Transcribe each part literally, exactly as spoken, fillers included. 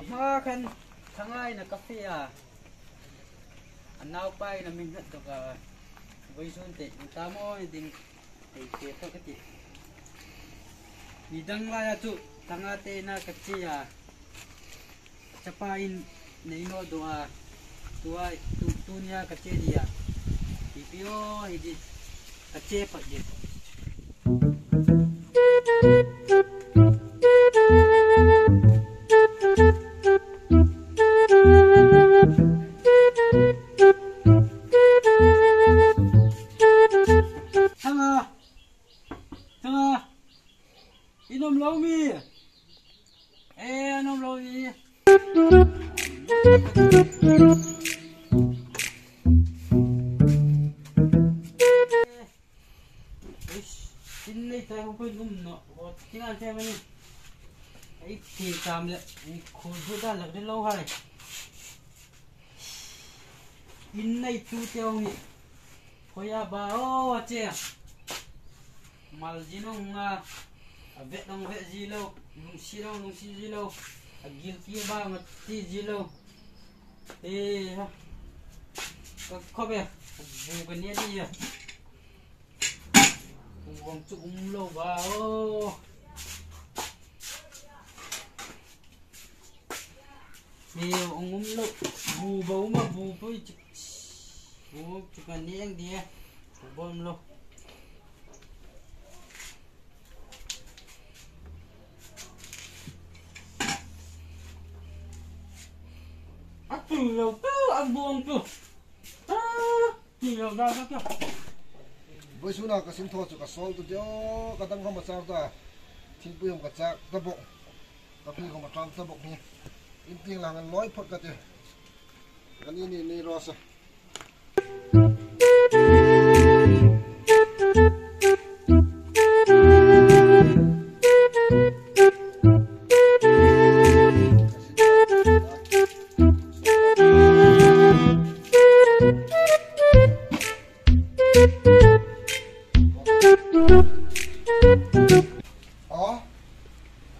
Ma khan Thangai na kafe a. Anau pai na min hat to ka. Voi sun te ta mo ding te te to ka ti. Ni dang la ya tu Thanga te na ka ti ya. Chapa in nei no do a. Tu ai tu tu nia ka che dia. Ipi o hi di ka che pa di. Thanga. Thanga. Inom lo mi. Eh, anom lo mi. Ish, tin nei tai ho koi num no. Ho tin an te mani. Ai, tin tam le. Ni khul bu da lak de lo hai. In nei tu te ho ni. Khoya ba o che. Mal jin ong a, a vet ong vet ji lo, lungsi ong lungsi ji lo, a gil ki ba ma ti ji lo. E ha. Ka khobe, bu ka ne di ya. Bu ong chu um lo ba o. Mi ong um lo, bu ba um a bu pui chu. Bu chu ka ne ang di ya. Bu ba um lo. A tui lo pu, a buang pu. A tui lo da ka ka. Voi suna ka sin tho chu ka sol tu dio, ka dang khom a chak ta. Thingpui khom ka chak ta bok. Ka phi khom a chak ta bok ni. In ting lang an loi phot ka te. Ka ni ni ni ro sa. A,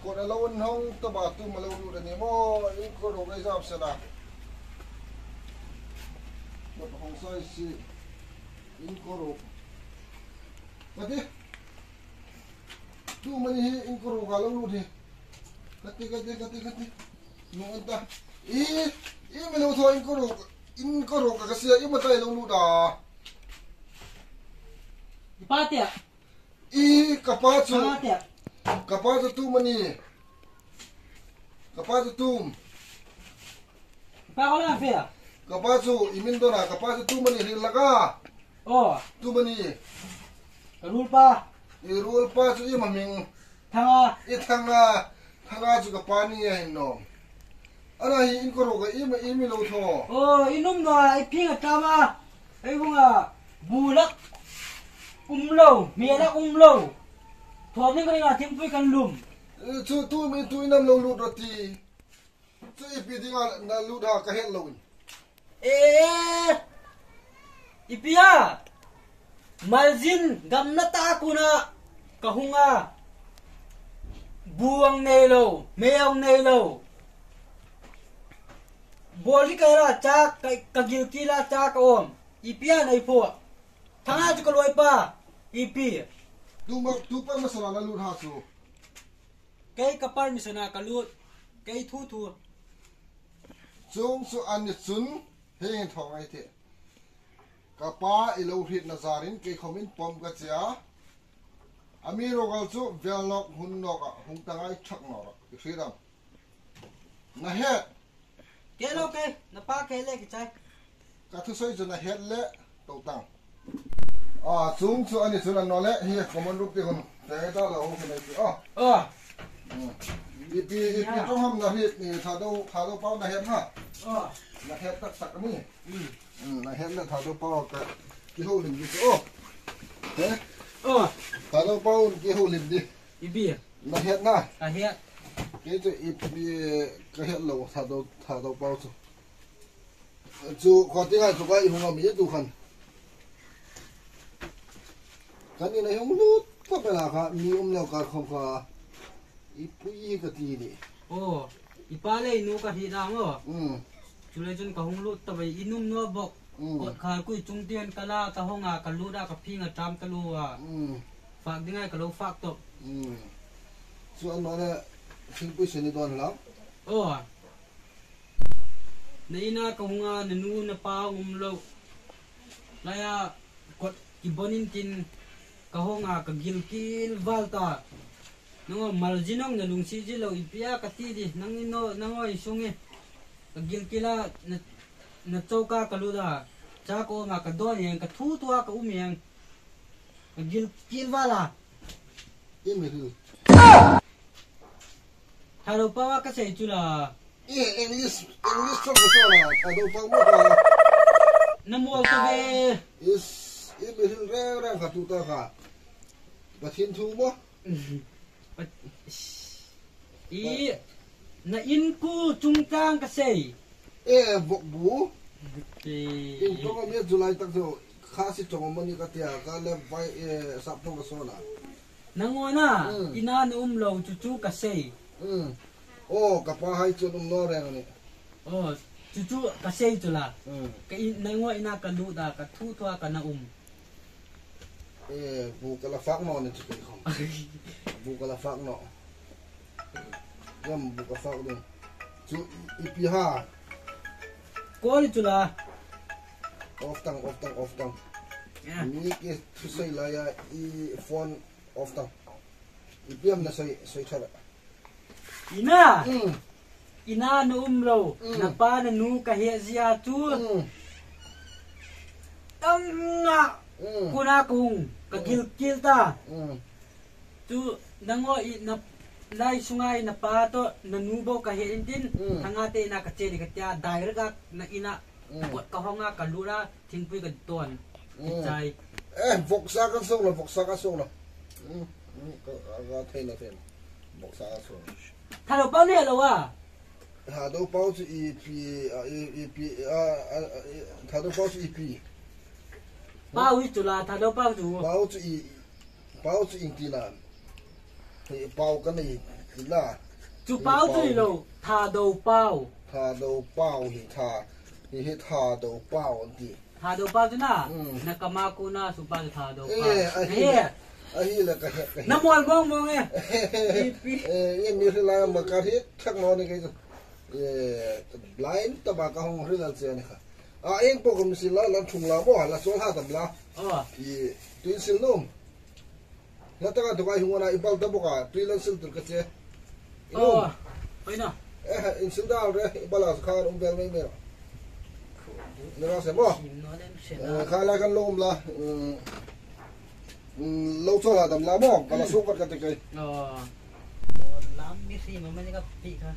kot a lo un hong ta ba tu ma lo lut a ni mo, in ko ro ga jam sa na. Kot hong sai si, in ko ro. Kati, tu ma ni hi in ko ro ga lo lut hi. Kati, kati, kati, kati. No anta. I, i mi lo tho in ko ro, in ko ro ka ka sia, i ma tai lo lut a. I pa te a. I, ka pa chu. Ka pa te. Ka pa chu tu ma ni. Ka pa chu tum. Pa ko la fe. Ka pa chu i min dona, ka pa chu tu ma ni ri la ka. O. Tu ma ni. Ka rul pa. I rul pa chu i ma ming. Thanga. I Thanga. Thanga chu ka pa ni a hin no. Ana hi in ko ro ka i ma i mi lo tho. O, i num no, i phi nga ta ma. Ei hunga, bu lak um lo, mi lak um lo. Thon ni ka ringa thingpui kan lum. Eh, chu tu mi tu inam lo lut ro ti. Chu ipi dinga na lut ha ka het lo in. Eh, ipi a? Maljin gamna ta kuna ka hunga. Bu ang nei lo, me ang nei lo. Bol di ka la cha, ka, ka gil ki la cha ka om. Ipi a nei pho. Thanga chu ka loi pa. Ipi. Tu ma, tu pa masala la lut ha chu. Kei ka permission a ka lut. Kei thu thu. Chung chu ani chun heng thong ai te. Ka pa i lo hriet na zarin kei khomin pom ka chia. Ami rogal chu vel nok hun nok a hung tangai thak no ra. I hriet am. Na het. Ke lo ke, na pa ke le kichai. Ka thusoi chu na het le, to tang. A, chung chu ani chun an no le, hi common room ti hun. Te ta lo ho ke nei ti. A. A. Hmm. Ipi, ipi tong ham na hriet ni, Thadou, Thadou pau na het ha. A. Na het tak tak ni. Hmm. Hmm, na het le Thadou pau ka kihoulim di chu. O. He? A. Thadou pau kihoulim di. Ipi. Na het na? Ka het. Kei chu i, i, ka het lo, Thadou, Thadou pau chu. Chu, kho ti ngai chu ka i hung a mi tu khan. Kan in a hung lut, ka pe la kha, mi um leo ka khom kha. Ipi ka ti ni. O. Ipa le inu ka hi da mo. Mm. Chule chun ka hung lut ta bai, inum no bok. Mm. Kot khal kui chung tian ka la, ka hong a, ka lut a, ka phing a tam ta lu a. Mm. Fak ding ai ka lo fak to. Mm. Chu an no na thingpui se ni don la. Oh. Na ina ka hung a, na nu na pa um lo. Laya kot kibon in tin ka hong a, ka gil kil val ta. Nangho mal ji nong na lungsi ji lo, ipi a ka ti di, nang ino, nangho i sung e. Ka gil kil a, na, na choka ka lu da. Cha ko ma ka don yang, ka thu thu a ka um yang. Ka gil kil val a. Im hi. Thadou pau a ka sei chu la. Eh, English, English song ko la. Thadou pau mo ka. Na mual ta ve. Is, im hi re re ka tu ta ka. Pathen thu mo. Pat-, i, na in ku chung tang ka sei. Eh, vok bu. Eh. In tong mi July tak jo. Kha si tong mo ni ka tia, ka le vai, eh, sap tong ka so na. Nangho na, mm, ina na um lo chu chu ka sei. Mm. Oh, ka pa hai chu um no reng ni. Oh, chu chu ka sei chu la. Mm. Ka in, nangho ina ka lu da, ka thu thu a ka na um. Eh, bu ka la fak no ni chu kei khom. Bu ka la fak no. Yam bu ka fak ding. Chu i, ipi ha. Call chu la. Off tang, off tang, off tang. Yeah. Mi ke thusei la ya i phone off tang. Ipi am na sei, sei tha la. Ina. Mm. Ina na um lo. Mm. Na pa na nu ka he zia chu. Mm. Tang nga. Mm. Kuna kung ka, mm, gil kil ta. Mm. Tu nangho i na lai sunga i na pa to na nu bo ka he in tin. Mm. Thanga te na ka che ni ka tia direct a na ina. Mm. Kot ka hong a ka lu ra. Thingpui ka don. Mm. Kichai. Eh, voksa ka song lo, voksa ka song lo. Mm, mm, ka, ka, ka thei na thei na. Voksa ka song lo. Thadou pau ne lo a. Thadou pau chu ipi, a, i, ipi, a, a, a, i, Thadou pau chu ipi. Pau hi chu la, Thadou pau chu. Pau chu i, pau chu ing ti la. Hi pau ka nei ti la. Chu hi pau chu pau. I lo, Thadou pau. Thadou pau hi tha. Hi, hi Thadou pau ti. Thadou pau chu na, mm, na kama ko na su pa chu Thadou pau. Eh, ahi. Eh. Ahi la ka he, ka he. Na mol mong mong e. Ipi. Eh, ye mi ri la ma ka ri thak no ni ke. Eh, blind ta ba ka hong ri la che ni kha. A, eng po ko mi si la, la thung la mo, la sol ha tam la. Oh. I, tu in sil no. Nga ta ka tu ka hung na i bal ta bo ka, tui lan sil tur ka che. Ino. Oh, oi na. Eh, in sil da re, i bal a kha um bel mai mai. Ni ra se mo. Sim no le se na. Eh, kha la kan lo um la. Mm. Mm, lo cho la dam la mo, ka la, mm, su vat ka te kai. Oh. Lam mi si ma ma ni ka pi ka.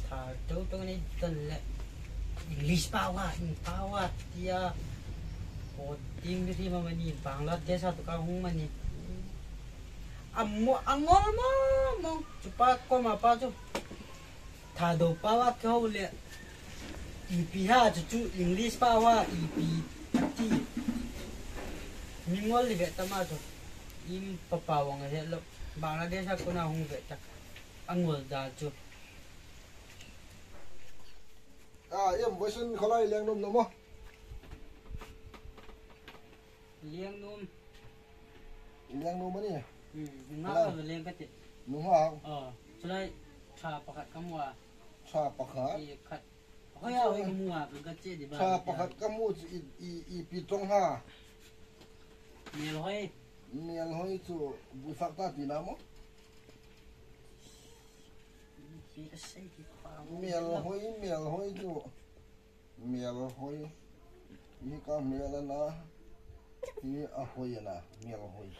Tha to to ni ton le. English pau a, in pau a, tia. Ko ting mi si ma ma ni Bangladesh a tu ka hung ma ni. Amo, angol mo, mo. Chu pa ko ma pa chu. Thadou pau a kihou le. Ipi ha chu chu English pau a ipi ati. Mi ngol li ve ta ma chu. Im pa pa wang he lo. Bangladesh a kona hung ve ta. Angol da chu. A, em, voisun kholai leng nom nom mo. Leng nom. Leng nom ani. Hmm, nunga ka leng ka ti. Nunga. Oh, chulai tha pakhat ka mu a. Tha pakhat? I khat. Hoi a, hoi ka mu a, ka che di ba. Tha pakhat ka mu chu i, i, ipi tong ha. Mel hoi. Mel hoi chu bu fak ta ti na mo. Ipi ka sei ki pa mo. Mel hoi, mel hoi chu. Mel hoi. Hi ka mel ana. Hi a hoi ana. Mel hoi.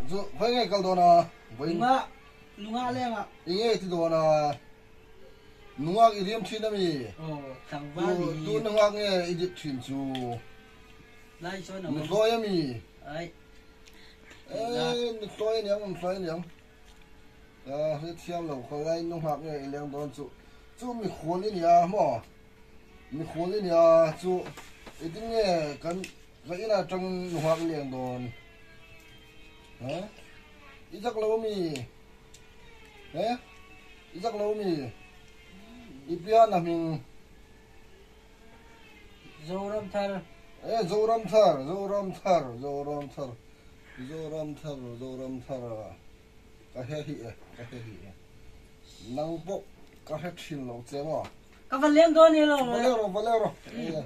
Chu, hoi ngai kal dona. Boi. Nunga, nunga le nga. Inge ti dona. Nunga i riam thin ami. Oh, tang va ni. Tu nunga nge i dip thin chu. Lai so na. Ni loi ami. Ai. Eh, ni loi ni am, loi ni am. A, hriet thiam lo, kholai nunghak nge i leng don chu. Chu mi khol i nia mo. Mi khol i nia chu. I ding nge kan, ka ina tang nunghak leng don. Ha? I jak lo mi. Eh? Ijat lou mi. Ipi a na hming. Zoramthar. Eh, Zoramthar, Zoramthar, Zoramthar. Zoramthar, Zoramthar. Ka he hih e, ka he hih e. Nang bou ka he thin lou che mo. Ka va leng doh ni lou. Va leng ro, va leng ro. Eh.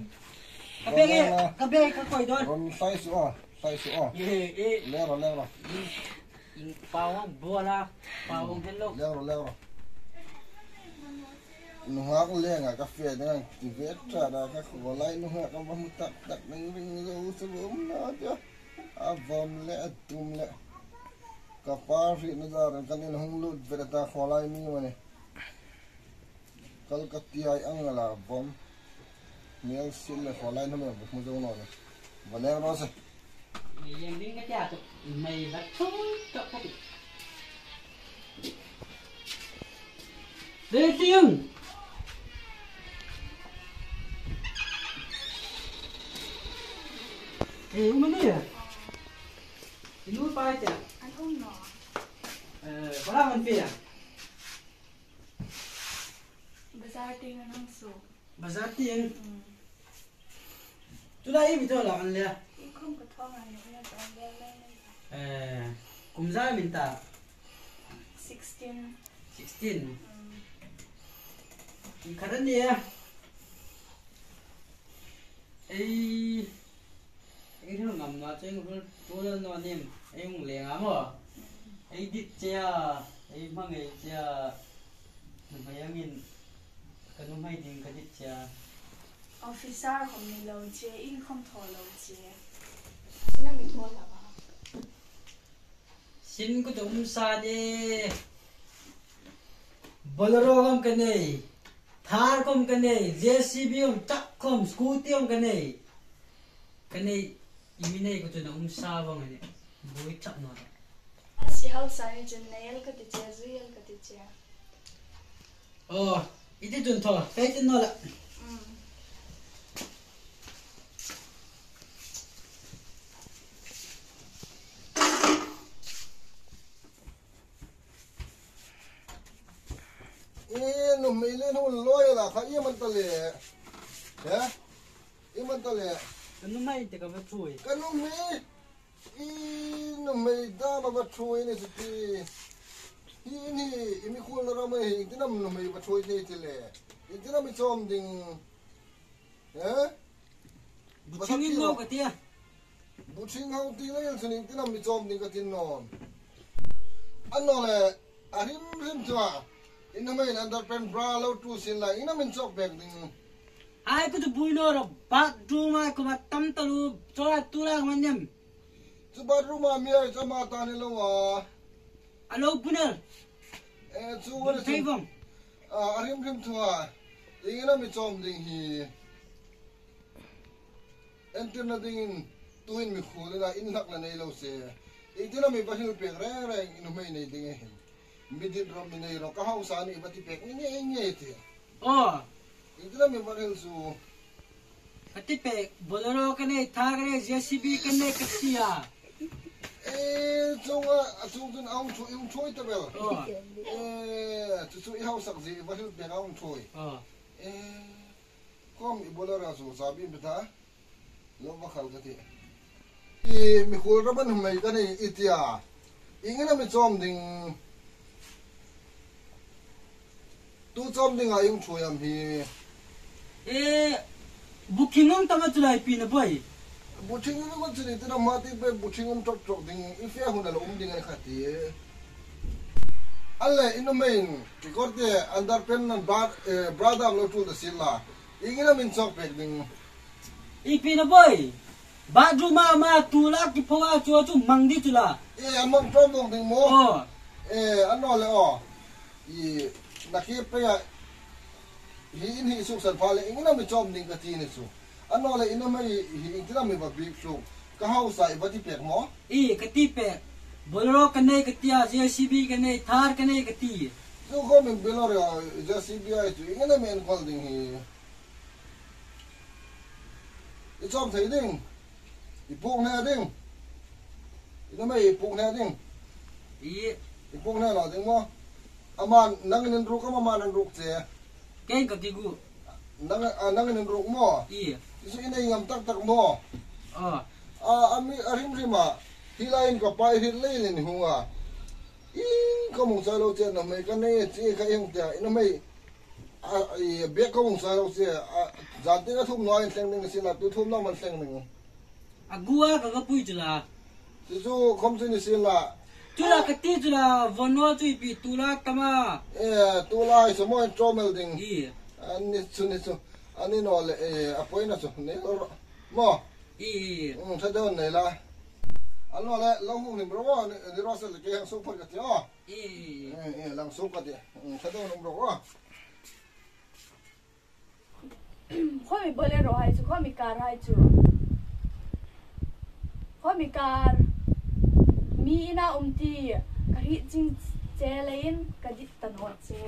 Ka bag e, ka bag e, ka koi doh. Ron sai su a, sai su a. Eh, eh. Leng ro, leng ro. Ing pawang bola, pawang hello. Leng ro, leng ro. Nungak lenga ka fe ding, ti ve ta da ka kholai nungak ka va mu tak tak ning ring zo su bum na ja. A vom le, a tum le. Ka pa ri na ja ran kan in hung lut ve ta kholai mi mane. Kal ka ti ai ang la vom. Mel sil le kholai na me mu zo no ne. Va leng ro se. Mei yang ding ka tia tu. Mei va thu to ka ti. Dei ting. Eh, um ni ya. Inu pa tia. An um no. Eh, bala man pe ya. Bazar ting an hung su. Bazar ting. Mm. Tuna i mi to la an le. I kum ka thong an le na to le le. Eh, kum ja min ta. Sixteen. Sixteen. Mm. I khat ni ya. Ei. Ei, hil ngam na chu, ei hil tu lel no nim, ei hung leng a mo. Ei dit che a, ei hmang ei che a. Numei angin, ka numei ding ka dit che a. Officer khom ni lou che, in khom tho lou che. Sina mi tho la ba. Sin ku tum sa de. Bolero khom ka nei. Thar khom ka nei. J C B khom, truck khom, scooty khom ka nei. Ka nei, i mi nei ku chu na um sa vang ani. Bui chap no. Si hausa ni chun nei el ka ti che, zui el ka ti che. Oh, iti chun tho, kai tin no la. Mm. I numei le nu loi la kha i man ta le. He? I man ta le. Ka numei te ka va thui. Ka numei. I numei da ma va thui ni chu ti. Hi ni, i mi khul na ra mai hi, ti nam numei va thui ni ti le. I ti nam i chom ding. Eh? Buching in lo ka tia. Buching hau ti lo yel chuning ti nam mi chom ding ka tin non. Ano le, a him him chua. In na mai underpant bra lo tu sin la, in na min chok bek ding. Ai ku tu bui no ro, bat du ma ku ma tam ta lu, cho la tu la ma nem. Chu bathroom a mi ai cha ma ta ni lo wa. A lo bunal. Eh, chu wa ni thei chu. Bong. Ah, a him him thua. Ing na mi chom ding hi. Entir na ding in, tu in mi khu le na in lak na nei lo se. Ing ti na mi va hil pek reng reng in humei nei ding e hin. Mi dit ro mi nei ro ka hausa ni va ti pek nge nge ti. Oh. Iti la mi va hil su. Ka ti pek, Bolero ka nei, Thar ka nei, J C B ka nei, ka sia. Eh, chunga, a chung chun a hung thui, hung thui ta bel. Oh. Eh, chu chu i hausak ji, va hil pek a hung thui. Oh. Eh, kom i Bolero su sa bi mi ta. Lo va khal ka ti. I mi khul ra ban hum mai ka nei i tia. Ing na mi chom ding. Tu chom ding a ing thu yam hi. E, booking um tama chu lai pi na boi. Booking um ko chu ni tu na ma ti pe booking um tok tok ding. I fe hun a lo um ding a kha ti. Ale inu main. Ti kor te underpant na bra, eh, bra dam lo tu da sila. Ing na min chok pek ding. Ipi na boi. Bathroom a ma tu la ki pho a chu chu mang di chu la. Eh, a mang pom dong ding mo. Oh. Eh, ano le oh. I na ki pe ya. Hi in hi suk san pha le ing na mi chom ding ka ti ni chu. Ano le in na mai hi in ti na mi ba bik su. Ka hausa i ba ti pek mo. I ka ti pek. Bolero ka nei ka ti a, J C B ka nei, Thar ka nei ka ti. Chu ko min Bolero, J C B ai chu ing na mi en kol ding hi. I chom thei ding. I puk hne ding. I na mai i puk hne ding. I. I puk hne lo ding mo. Aman, nang in ruk ama, aman ruk che. Ken ka kigu. Nang, a, nang in ruk mo. I. Isu inei ngam tak tak mo. A. A, ami, a rim rim a. Hilai in ka pai hil lei lei ni hunga. In ka mong sa lo che na mai ka nei che ka eng te. Ina mai. A, i, bek ka mong sa lo che. A, jan te ka thum no in thleng ning si la, tu thum no man thleng ning. Agu a ka, ka pui chu la. Chu chu khom chu ni sin la. Chu la ka ti chu la, von no chu ipi tu la tama. Eh, tu la, i samo in chomel ding. I. Ani chu ni chu. Ani no le, eh, apoi na chu. Ni ro. Mo. I, i, i. Mm, tha don nei la. Ano le, lo hu nim ro, ni, ni ro sa le ke hang so pha ka ti o. I, i, i. Eh, eh, lang so ka ti. Mm, tha don ro. Khomi Bolero hai chu, khomi car hai chu. Khomi car. Mi ina um ti, ka ri ching che le in, ka dit tan ho che.